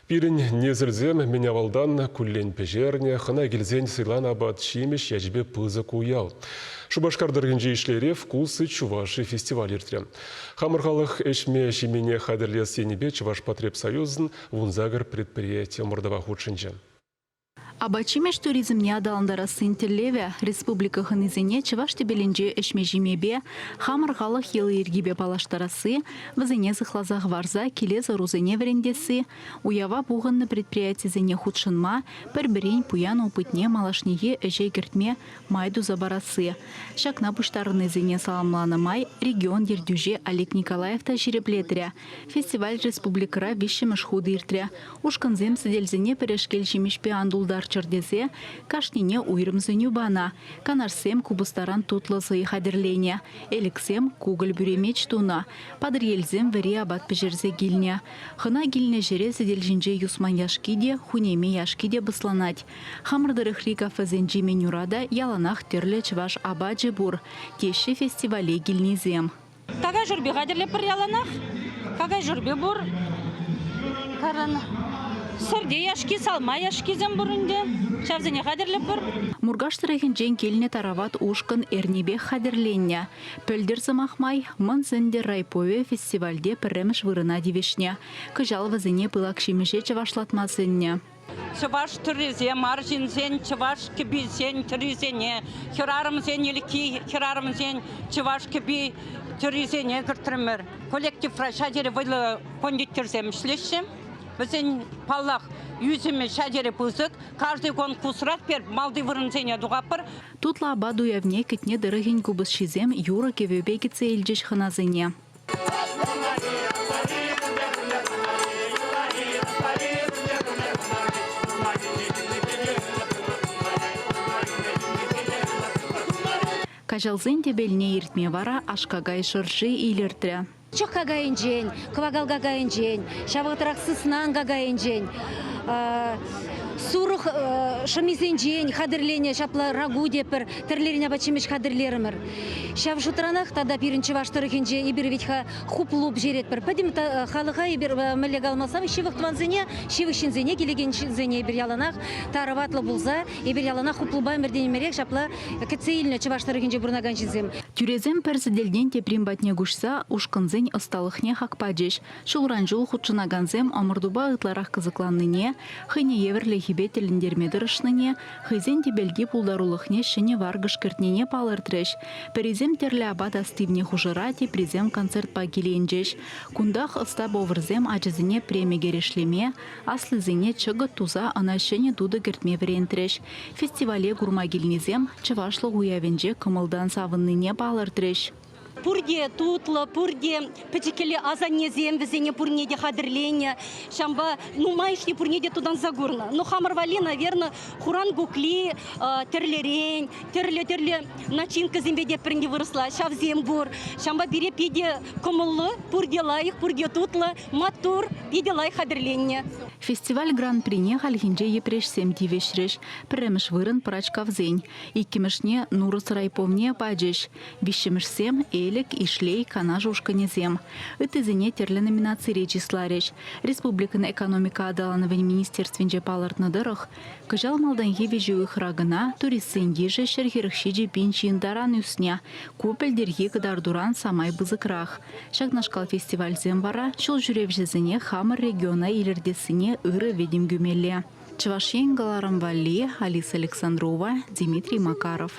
Пирӗн несӗлсем мӗн авалтан куллен пӗҫернӗ, хӑна килсен сӑйланӑ апат-ҫимӗҫ ячӗпе пысӑк уяв. Шупашкар тӑрӑхӗнчи Ишлейре «Вкусы Чувашии» фестиваль иртрӗ. Хамӑр халӑх ӗҫме-ҫимене хатӗрлес енӗпе Чӑвашпотребсоюзӑн 18 предприяти ӑмӑртӑва хутшӑнчӗ. Апат-ҫимӗҫ туризмне аталантарассин тӗллевӗ республика хӑнисене чӑваш тӗпелӗнче ӗҫме-ҫимепе, хамӑр халӑх йӑли-йӗркипе паллаштарасси, вӗсене сыхласа хӑварса килес ӑрусене вӗрентесси, уява пухӑннӑ предприятисене хутшӑнма, пӗр-пӗрин пуян опытне малашнехи ӗҫе кӗртме май туса парасси. Ҫакна пуҫтарӑннисене саламланӑ май регион ертӳҫи Олег Николаев та ҫирӗплетрӗ. Фестиваль республикӑра виҫҫӗмӗш хут иртрӗ. Ушкӑнсем сӗтелсене пӗрешкел ҫимӗҫпе ан тултарччӑр тесе кашнине уйрӑм сӗнӳ панӑ. Канашсем купӑстаран тутлӑ сӑй хатӗрленӗ. Элӗксем кукӑль пӳремеч тунӑ. Патӑрьелсем вӗри апат пӗҫерсе килнӗ. Хӑна килнӗ ҫӗре сӗтел ҫинче юсман яшки те, хунеми яшки те пӑсланать. Хамӑр тӑрӑхри кафесенчи менюра та яланах тӗрлӗ чӑваш апачӗ пур, теҫҫӗ фестивале килнисем. Какай шӳрпи хатӗрлетпӗр яланах. Какай шӳрпи пур. Каран сӗрте яшки, салма яшкисем пур ӗнтӗ. Ҫавсене хатӗрлетпӗр. Муркаш тӑрӑхӗнчен килнӗ тарават ушкӑн эрнипех хатӗрленнӗ. Пӗлтӗр, сӑмах май, Мӑн Сӗнтӗр райповӗ фестивальте пӗрремӗш вырӑна тивӗҫнӗ. Кӑҫал вӗсене пылак ҫимӗҫе чӑвашлатма сӗннӗ. Чӑваш тӗррисем, арҫынсен чӑваш кӗписен тӗррисене, хӗрарӑмсен ӗлӗкхи хӗрарӑмсен чӑваш кӗпи тӗррисене кӗртрӗмӗр. Коллективра ҫав тери вӑйлӑ кондитерсем ӗҫлеҫҫӗ. Вӗсен, паллах, ӳсӗмӗ ҫав тери пысӑк. Каждый конкурсрах пӗр малти вырӑнсене тухатпӑр. Тутлӑ апат уявне Кӗтне тӑрӑхӗн купӑсҫисем юрӑ-кӗвӗпе кӗтсе илчӗҫ хӑнасене. Каҫалсен тӗпелне иртме вара аш-какай шӑрши илӗртрӗ. Чӑх какайӗнчен, кӑвакал какайӗнчен, ҫав вӑхӑтрах сыснан какайӗнчен, сурӑх шӑмисенчен хатӗрленӗ ҫапла рагу тетпӗр, тӗрлӗрен апат-ҫимӗҫ хатӗрлерӗмӗр. Ҫав шутранах тата пирӗн чӑваш тӑрӑхӗнче эпир вӗт-ха хуплу пӗҫеретпӗр. Пӗтӗм халӑха эпир мӗнле каламасан ҫывӑх тӑвансене, ҫывӑх ҫынсене, килекен ҫынсене эпир яланах тараватлӑ пулса, эпир яланах хуплупа ӗмӗртен-ӗмӗрех ҫапла кӗтсе илнӗ чӑваш тӑрӑхӗнче пурӑнакан ҫынсем. Тӳресем пӗр сӗтелтен теприн патне куҫса ушкӑнсен ӑсталӑхне хак пачӗҫ. Ҫулран-ҫул хутшӑнакансем ӑмӑртупа ытларах кӑсӑкланнине, хӑйне евӗрлӗхӗпе тӗлӗнтерме тӑрӑшнине, хӑйсен тӗпелти пултарулӑхне ҫӗнӗ варкӑш кӗртнине палӑртрӗҫ. Пӗрисем тӗрлӗ апат астивнӗ хушӑра теприсем концертпа киленчӗҫ. Кунтах ӑста поварсем ачасене преми кӗрешлеме, аслисене чӑкӑт туса ӑна ҫӗнӗ тутӑ кӗртме вӗрентрӗҫ. Фестивале курма килнисем чӑвашлӑх уявӗнче кӑмӑлтан савӑннине палӑртрӗҫ. Пурте тутлӑ, пурте пӗчӗккӗлле асаннесем вӗсене пурне те хатӗрленӗ. Ҫавӑнпа нумайӑшне пурне те тутанса курнӑ. Но хамӑр валли, наверное, хуран кукли тӗрлӗрен, тӗрлӗ-тӗрлӗ начинкӑсемпе те пӗрне вырӑсла ҫавсем пур. Ҫавӑнпа пире питӗ кӑмӑллӑ, пурте лайӑх, пурте тутлӑ, маттур, питӗ лайӑх хатӗрленнӗ. Фестиваль гран-прине хальхинче йӗпреҫсем тивӗҫрӗҫ. Пӗрремӗш вырӑн пӑрачкавсен, иккӗмӗшне Нурӑс райповне пачӗҫ. Виҫҫӗмӗшсем, Элӗк, Ишлей, Канаш ушкӑнӗсем. Ыттисене тӗрлӗ номинацире чысларӗҫ. Республикӑн экономика аталанӑвӗн министерствинче палӑртнӑ тӑрӑх, кӑҫал малтанхи виҫӗ уйӑхра кӑна туристсен йышӗ 147 пин ҫын таран ӳснӗ. Ку пӗлтӗрхи кӑтартуран самай пысӑкрах. Ҫакнашкал фестивальсем вара ҫул ҫӳревҫӗсене хамӑр региона илӗртессине ырӑ витӗм кӳмелле. Чӑваш Ен кӑларӑм валли Алиса Александрова, Дмитрий Макаров.